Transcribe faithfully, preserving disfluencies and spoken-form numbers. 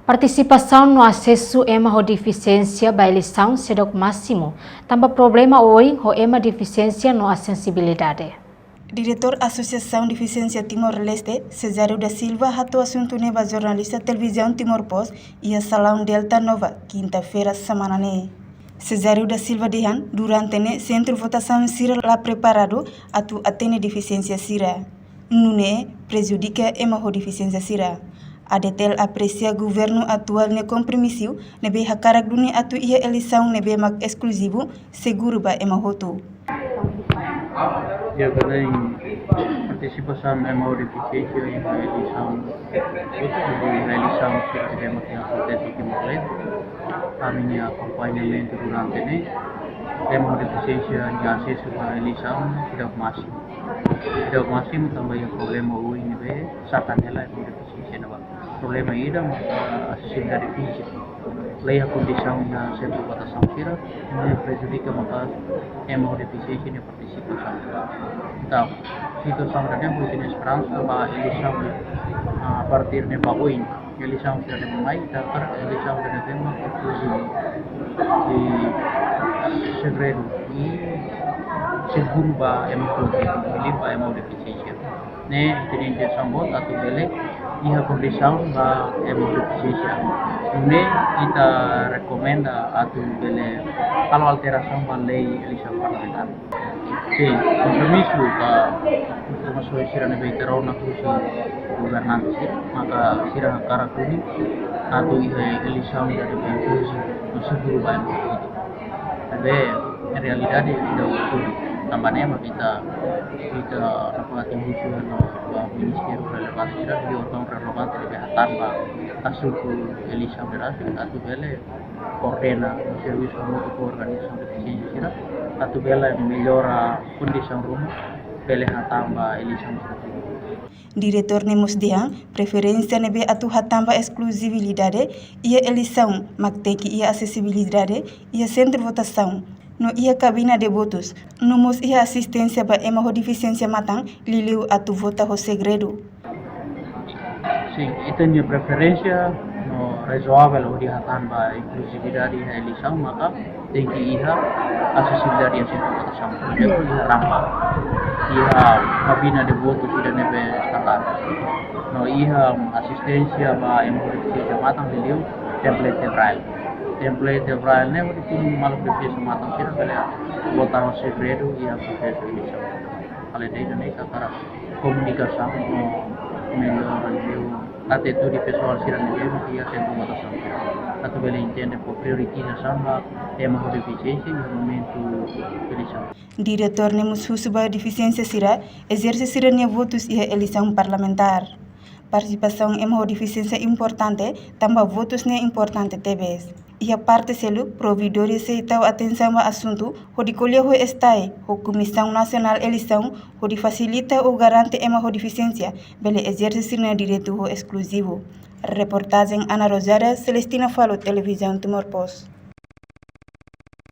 Partisipasaun no asesu ema ho defisiénsia ba eleisaun seidauk másimu, tanba problema oioin ho ema defisiénsia no asensibilidade. Diretór Asosiasaun Defisiénsia Timor-Leste, Cesário da Silva, hato'o asuntu ne'e ba jornalista Televizaun Timor Post iha Salaun Delta Nova, kinta-feira semana ne'e. Cesário da Silva dehan, durante ne'e sentru votasaun sira la preparadu atu atende defisiénsia sira. Nune'e prejudika ema ho defisiénsia sira. ADTL apresia governu atuál nia kompromisu ne'ebé hakarak duni atu iha eleisaun ne'ebé mak eskluzivu, seguru ba ema hotu. Ya, tanba partisipasaun ema ho defisiénsia iha eleisaun, iha eleisaun sira ne'ebé mak akontese iha Timor-Leste. Ami-nia akompañamentu durante ne'e, ema ho defisiénsia nia asesu ba eleisaun seidauk másimu. Seidauk másimu tanba iha problema oioin ne'ebé saka hela ema ho defisiénsia ne'ebá. Problema ida, ah, asesibilidade fízika. La iha kondisaun iha sentru votasaun sira, ne'e prejudika maka'as ema ho defisiénsia nia partisipasaun. Entaun, situasaun ida-ne'e bele iha esperansa ba eleisaun, ah, a partir ne'e ba oin. Eleisaun sira ne'ebé mai, ita hakarak eleisaun sira ne'ebé mak inkluzivu, i segredu, i seguru ba ema hotu, liu ba ema ho defisiénsia. Ne'e ita-nia intensaun boot atu bele iha kondisaun ba ema ho defisiénsia. Ne'e ita rekomenda atu bele halo alterasaun ba lei eleisaun parlamentár. Sin, kompromisu ba informasaun sira ne'ebé ita rona husi governante sira, maka sira hakarak duni atu iha eleisaun sira ne'ebé inkluzivu no seguru ba ema hotu. Ne'ebé, en realidade, ita usul tanba ne'e mak ita, ita, apa, atribusi no ba ministériu relevante sira, di órgaun relevante ne'ebé hatán ba asuntu eleisaun sira, atu bele koordena servisu hamutuk ho organizasaun defisiénsia sira, atu bele mellora kondisaun ruma, bele hatán ba eleisaun sira. Diretór ne'e mós dehan, preferénsia ne'ebé atu hatán ba eskluzividade iha eleisaun mak tenke iha asesibilidade iha sentru votasaun, no iha kabina de votus, no mós iha asisténsia ba ema ho defisiénsia matan, liuliu atu vota ho segredu. Sin, ita-nia preferénsia no razoavel hodi hatán ba inkluzividade iha eleisaun, maka tenke iha asesibilidade iha sentru votasaun. Por ezemplu, iha rampa, iha kabina de votus sira ne'ebé standar. No iha asisténsia ba ema ho defisiénsia matan, liuliu template de braille. Template de braille ne'e hodi tun maluk defisiénsia matan sira bele vota ho segredu iha prosesu eleisaun. Além de ne'e, ita hakarak komunikasaun no mellora, liuliu atitude pesoál sira ne'ebé iha sentru votasaun sira, atu bele entende fó priorizasaun ba ema ho defisiénsia iha momentu eleisaun. Diretór ne'e mós husu ba defisiénsia sira ezerse sira-nia votus iha eleisaun parlamentár. Partisipasaun ema ho defisiénsia importante, tanba votus ne'e importante tebes. Iha parte seluk, provedór sei tau atensaun ba asuntu hodi ko'alia ho STAE, ho Komisaun Nasionál Eleisaun, hodi fasilita ou garante ema ho defisiénsia bele ezerse sira-nia direitu ho eskluzivu. Reportajen Ana Rosada, Celestina Falo, Televizaun Timor Post.